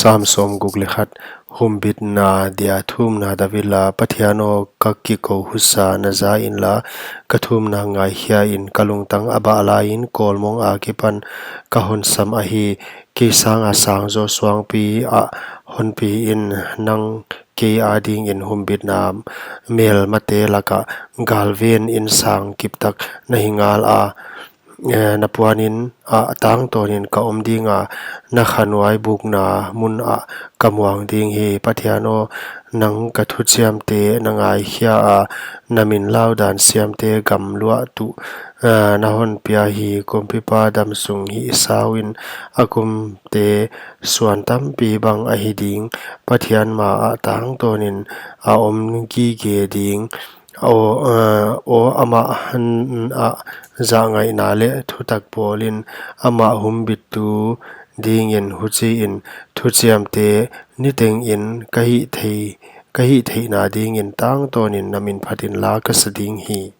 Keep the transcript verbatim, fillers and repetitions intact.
Sam sawmguk leh khat. Humbitna dia thumna. David la. Pathian aw, ka kikou husa na za inla, ka thumna ngaikhia in. Ka lungtang a bah lai in, kawlmong akipan ka hon sam ahi. Kei sanga sangzaw suangpi ah hon pi in. Nang kei adingin humbitna melmate lakah galven insang kiptak na hi ngala, eh, na puanin ah tangtawnin ka om dinga, na khanuai bukna mun ah ka muang ding hi. Pathian aw, nang ka thuchiamte na ngaikhia a, na min laudan siamte gamluah tuh, eh, na hon pia hi. Kumpipa damsung hihsau in, a kumte suan tampi bang ahi ding. Pathian ma ah tangtawnin a om gige ding. Aw, eh, aw amah han ah zahngaihna leh thutak bawlin, amah humbittu dingin, huchiin thuchiamte nitengin ka hih thei, ka hih theihna dingin tangtawnin na min phat inla ka sa ding hi.